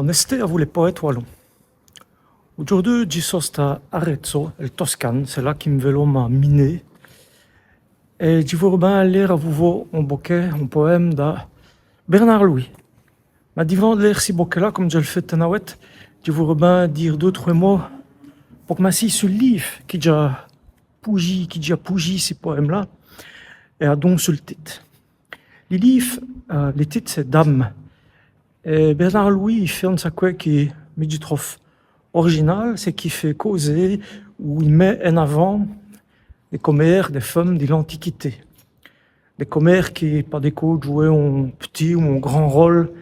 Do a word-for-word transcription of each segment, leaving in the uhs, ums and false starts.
On èsté avou lès powêtes walons. Audjoûrdu dji so-st-a Arezzo, èl Toscane, c'èst la qu'èm vélo m'a mèné. Èt dji vôreu bin lîre avou vos on bokèt, on powème da Bernard Louis. Mins d'vant d' lîre ci bokèt-là, come dji l' fé tènawète, dji vôreu bin dîre deûs trwès mots po c'mincî su l' lîve qui dj'a poujî, qui dj'a poujî ci powème-là, èt adon su l' tite. Li lîve, euh, li tite c'èst Dames. Èt Bernard Louis i fét one saqwè qui mi dj' trove original, c'èst qu'i fét causer ou i mèt en avant dès comères, dès feumes di l'Antiquité. Dès comères qui, pa dès côps, djouwèt on p'tit ou on grand role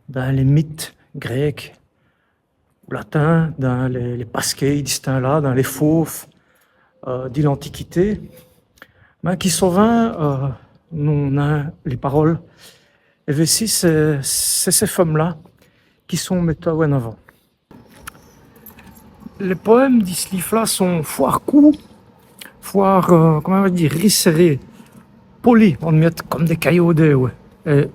dins lès mites grècs ou latins, dins lès, lès pasquèyes di ç' timps-là, dins lès fauves, euh, di l'Antiquité. Mins qui sovint, euh, n'ont nin lès paroles. Èt vêci, c'èst, c'èst cès feumes-là qui sont mètouwes en avant. Lès powèmes di ç' lîve-là sont fwârt coûts, fwârt, euh, comint dîre, rissèrés, polis, one miète come dès cayôs d'êwe. Èt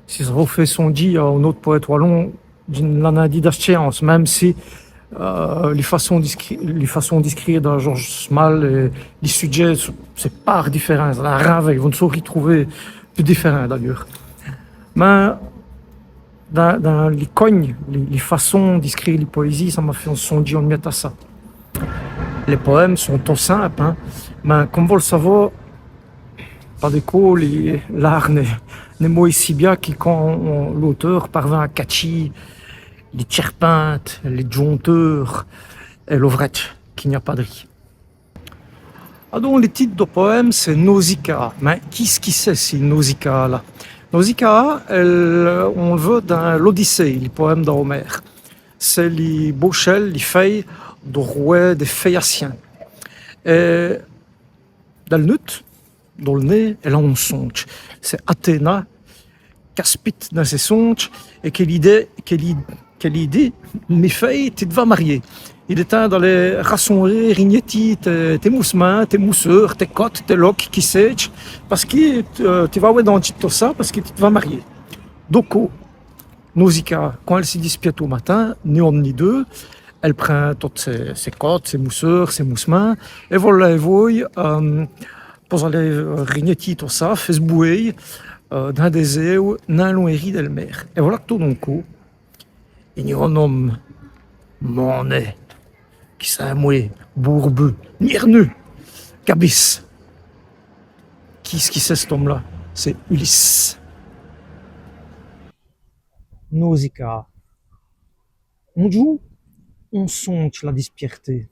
si ça vos fét sondjî a on-ôte powête walon, dji n' l'a nin dit da chance, minme si, euh, li façon di scri-, li façon di scrîre da Georges Smale èt li sudjèt, c'èst, c'èst fwârt difèrin, ça n'a rin à vèy, vos n' saurîz trouver pus difèrin d'ayeûrs. Mins dins, dins li cogne, li, li façon di scrîre li powésîye, ça m'a fét sondjî one miète a ça. Lès powèmes sont tot simpes, hin, mins come vos l' savoz, pa dès côps, li, l'ârt n'èst, n'èst mauy si bia qui quand on, l'auteûr parvint a catchî li tchèrpinte, li djonteûr èt l'ovrèdje qu'i gn-a pa-d'rî. Adon, li tite do powème, c'èst Nausicaa. Mins quî ç' qui c'èst, ci Nausicaa-là ? Nausicaa, èle, on l' veût dins l'Odyssée, li powème da Homère. C'èst li bauchèle, li fèye do rwè dès Phéaciens. Èt dins l' nut', dins l' nêt, èle a on sondje. C'èst Athéna qu'aspite dins sès sondjes èt qui lî dit, qui lî, qui lî dit : « Mi fèye, ti t' vas marier. Il èst timps d'aler rasonrer, rignèti tès, tès moussemints, tès mousseûres, tès cotes, tès loques, qui sé-dj', pace qui, euh, ti vas awè dandjî d' tot ça, pace qui ti t' vas marier. » Donc, Nausicaa, quand èle si dispiète au matin, ni one ni deûs, èle prind totes sès, sès cotes, sès mousseûres, sès moussemints, èt vola èl vôye, euh, po-z-aler, euh, rignèti tot ça, fé s' bouwêye, euh, dins dès-èwes, nin lwin rî dèl mèr. Èt vola qu' tot d'on côp, i gn-a on-ome, mannèt, qui s'in-mouwe, bourbu, mièrnu, cabisse. Quî ç' qui c'èst, ç' t-ome-là ? C'èst Ulysse. Nausicaa. On djoû, on sondje l'a dispièrté.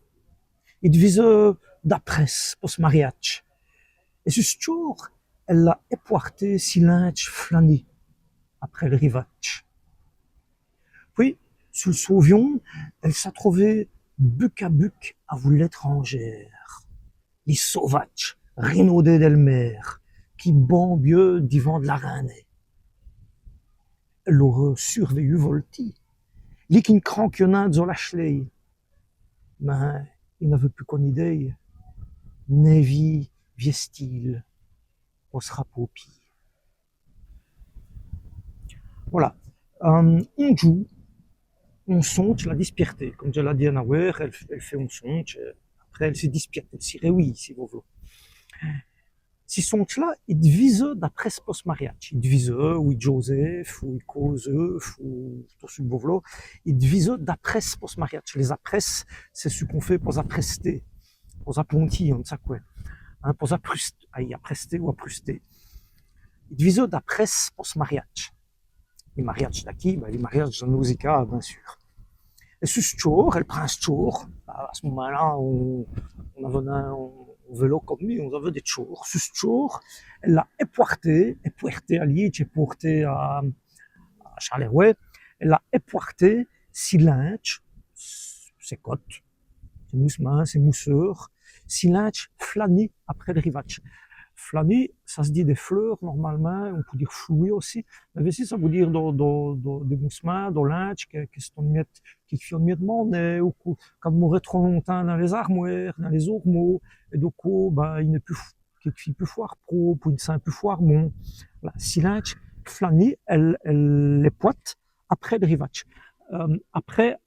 I d'vizeut d'aprèsses po s' mariadje. Èt sus s' tchôre, èle l'a èpwârté si lindje flani après l' rivadje. Pwis, su l' sauvion, èle s'a trové buk-à-buk avou l'ètranjêr, li sauvadje rinaudê dèl mèr, qui bambieut divant d' l'arin.nê. Èle l'âreut survéyu voltî, li qui n' crankieut nin d' zos lach'lèy. Mins i n'aveut pus co n-idéye, nén vî vièstîle po s' rapaupî. Vola. Euh, on djoû, on sondje l'a dispièrté. Come dji l'a dit ènawêre, èle, èle fét on sondje, euh, après èle si dispiète, èle si rèwît, si vos v'loz. Ci sondje-là, i d'vizeut d'aprèsses po s' mariadje. I d'vizeut, ou i djâzeut, ou i cauzeut, ou tot ç' qui vos v'loz. I d'vizeut d'aprèsses po s' mariadje. Lès aprèsses, c'èst ç' qu'on fét po-z-aprèster, po-z-apontî, on n' sét qwè. Hin, po-z-aprust-, ayi, aprèster ou aprusté. I d'vizeut d'aprèsses po s' mariadje. Li mariadje da quî ? Bin, li mariadje da Nausicaa, bin sûr. Èt sus s' tchôre, èle prind s' tchôre. À ç' momint-là, on, on aveut nin on, on vélo come li, on aveut dès tchôres. Sus s' tchôre, èle l'a èpwârté, èpwârté à Lîdje, èpwârté à, à Châlèrwè, èle l'a èpwârté si lindje, sès cotes, sès moussemints, sès mousseûres, si lindje flani après l' rivadje. Flani, ça s' dit dès fleûrs, normalemint, on pout dîre flouwi ossi, mins vêci, ça vout dîre do, do, do, dès moussemints, do lindje, qui, qui sont one miète, qui, qui fét one miète mannèt, ou qui, qu'ont d'moré trop longtimps dins lès-ârmwêres, dins lès-ârmôs, èt donc, oh, bin, i n'èst pus f-, qui, qui fét pus fwârt prôpe, ou i n' sint pus fwârt bon. Vola, si lindje flani, èle, èle l'èpwâte après l' rivadje. Euh, après,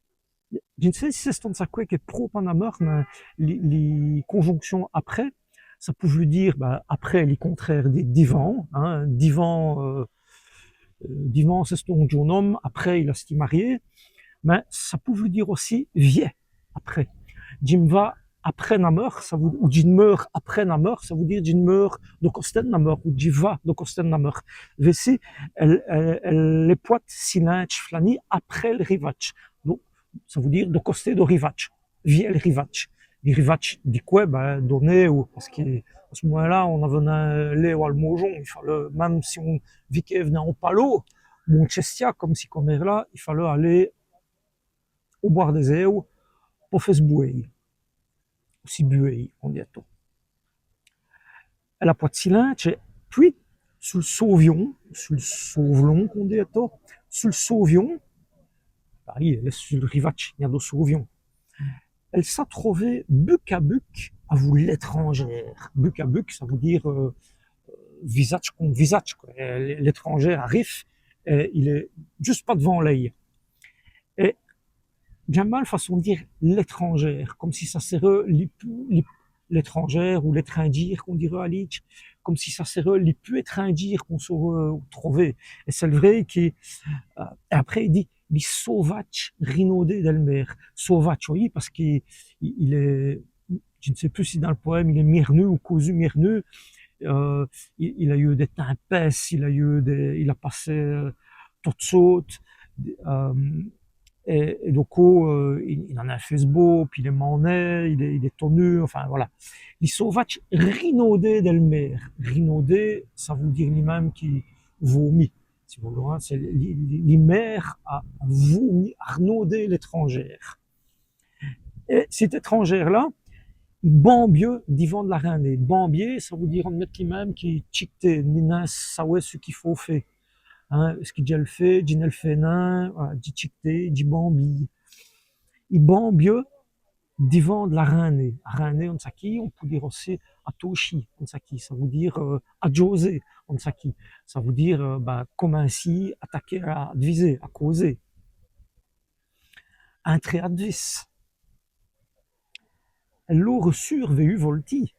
dji n' sé si c'è-st-one saqwè qu'èst prôpe à Nameur, mins li, li conjoncsion après, ça pout v'lu dîre, bin, après, li contraire di divant, hin, divant, euh, euh, divant c'è-st-on djon.ne ome, après il a stî marié, mins ça pout v'lu dîre ossi viè après. Dji m' va après Nameur, ça vout, ou dji d'meure après Nameur, ça vout dîre dji d'meure do costé d' Nameur, ou dji va do costé d' Nameur. Vêci, èle, èle, èle pwate si lindje flani après l' rivadje. Donc, ça vout dîre do costé do rivadje, viè l' rivadje. Li rivadje di qwè ? Bin, do Nêw, pace qu'a ç' moumint-la, on-aveut nin l'êwe al môjon, i faleut, minme si on vikève dins on palot, ou on tchèstia, come si comère là, i faleut aler au bwârd dès-êwes po fé s' bouwêye. Ossi buwêye, on dit ètot. Èle a pwate si lindje, èt pwis, su l' sôvion, su l' sôvlon, on dit ètot, su l' sôvion, bin, èle èst su l' rivadje, i-gn-a do sôvion. Èle s'a trové buk à buk avou l'ètranjêre. Buk à buk, ça vout dîre, euh, euh, visadje conte visadje, qwè. Èt l'ètranjêre arive, èt il èst djusse pa-d'vant lèye. Èt dj'in.me bin l' façon d' dîre l'ètranjêre, come si ça sèreut li pus, li, l'ètranjêre ou l'ètrindjîre, qu'on dîreut à Lîdje, come si ça sèreut li pus ètrindjîre qu'on saureut trover. Èt c'èst l' vraî qui, euh, èt après, i dit, li sauvadje rinaudê dèl mére. Sauvadje, oyi, pace qu'i, i, il èst, dji n' sé pus si dins l' powème il èst mièrnu ou causu mièrnu, euh, il, il a yeû dès timpèsses, il a yeû dès, il a passé, euh, totes sôtes, euh, èt, èt donc, oh, euh, i, i n'a nin fêt s' bau, pwis il èst manè, il èst, il èst tonu, enfin, voilà. Li sauvadje rinaudê dèl mére. Rinaudê, ça vout dîre li minme qui vomit, si vos v'loz, hin, c'èst li, li, li mére a, a vomi, a rinaudê l'ètranjêre. Èt cit ètranjêre-là, i bambieut divant d' l'arin.ner. Bambier, ça vout dîre, on mèt li minme qui tchicter, ni nin sawè ç' qu'i faut fé. Hin, ç' qui dj' èl fé, dji n' èl fé nin, voilà, dji tchicte, dji bambîye. I bambieut divant d' l'arin.ner. Arin.ner, on saquî, on pout dîre ossi atôchî, on saquî, ça vout dîre, euh, adjôzer, on saquî, ça vout dîre, euh, bin, comincî, ataquer à, à d'vizer, à causer. Intrer à d'vise. Èle l'aurè sûr vèyu voltî.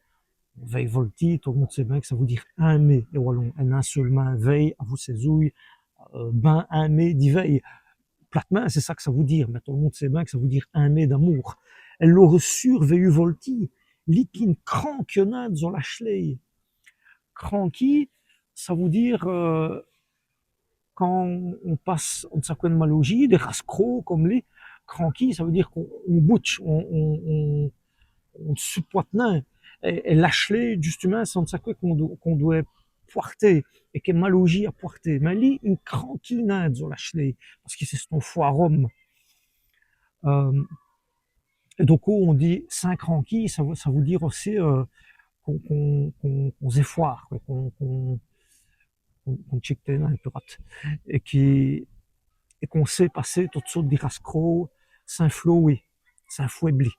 Vèy voltî, tot l' monde sét bin qu' ça vout dîre inmer, è walon, èt nin seûlemint vèy avou sès-ouy, euh, bin inmer di vèy. Platemint, c'èst ça qu' ça vout dîre, mins tot l' monde sét bin qu' ça vout dîre inmer d'amoûr. Èle l'aurè sûr vèyu voltî, li qui n' cranquieut nin dins l' lach'lêye. Cranquî, ça vout dîre, euh, quand on passe, on saquwè d' malaujî, dès rascrots come li, cranquî, ça vout dîre qu'on, on boudje, on, on, on, on supwate nin. Èt, èt lach'lêye, djustumint, c'è-st-on saquwè qu'on do-, qu'on dwèt pwârter, èt qu'èst malaujî à pwârter. Mins li, i n' cranquît nin dins l' lach'lêye, pace qui c'è-st-on fwârt ome. Euh, Èt donc, on dit sins cranquî, ça vout, ça vout dîre ossi, euh, qu'on, qu'on, qu'on, qu'on-z-èst fwârt, qwè, qu'on, qu'on, qu'on, qu'on tchicte nin, èt qui, èt qu'on sét passer totes sôtes di rascrots sins flowî, sins fwèbli.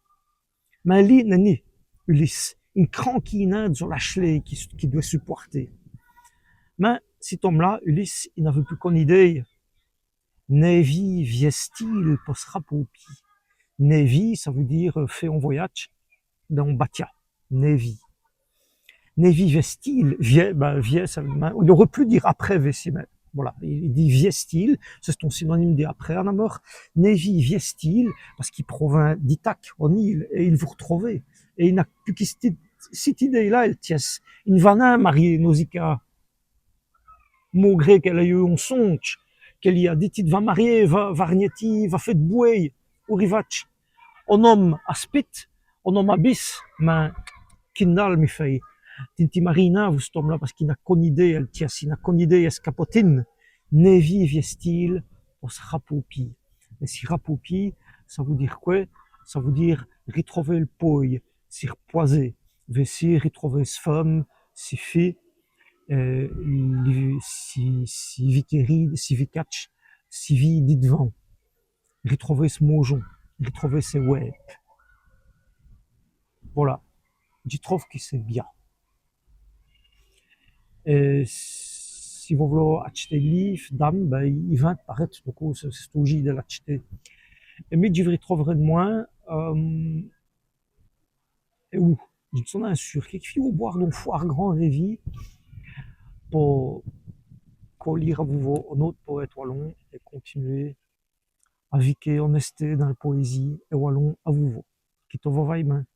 Mins li, nèni, Ulysse, i n' cranquît nin dins l' lach'lêye qui, qui dwèt supwârter. Mins cit ome-là, Ulysse, i n'aveut pus qu'one idéye. Nêvî vièstîle po s' rapaupî. Nêvî, ça vout dîre, euh, fé on voyadje dins on batia. Nêvî. Nêvî vièstîle, viè, bin, viè, ça, bin, i aureut p'lu dîre après vêci, mins voilà, i, i dit vièstîle, c'è-st-on sinonime di après, à Nameur. Nêvî vièstîle, pace qu'i provint d'Ithaque, one île, èt i l' vout r'trover. Èt i n'a pus qui cite, cite idéye-là èl tièsse. I n' va nin marier Nausicaa. Maugré qu'èle a yeû on sondje, qu'èle lî a dit : « Ti t' vas marier, va, va r'gnèti, va fé d' bouwêye au rivadje. » On-ome aspite, on-ome abisse, mins qu'i-n-ale, mi fèye. Ti n' ti marîyes nin avou cit-ome-là, pace qu'i n'a qu'one idéye èl tièsse, i n'a qu'one idéye èscapotine. Nêvî vièstîle po s' rapaupî. Èt si rapaupî, ça vout dîre qwè ? Ça vout dîre ritrover l' pôye, si r'pwazer, vêci ritrover s' feume, si fi, euh, li, si, si vikèri, si vikadje, si vîye di d'vant. Ritrover s' môjon, ritrover sès wêpes. Voilà. Dji trove qui c'èst bia. Èt si vos v'loz ach'ter l' lîve, dame, bin, i vint d' parète, don c'èst, c'èst st-aujîye dè l'ach'ter. Èt mi, dji vos r'trouverè d'mwin, euh, èt oû ? Dji n' so nin sûr. Quékefîye au bôrd d'on fwârt grand rivî, po co lîre avou vos on-ôte powête walon èt continuwer a viker on-èsté dins l' powésîye èt walon avou vos. Qui tot vos vaye bin.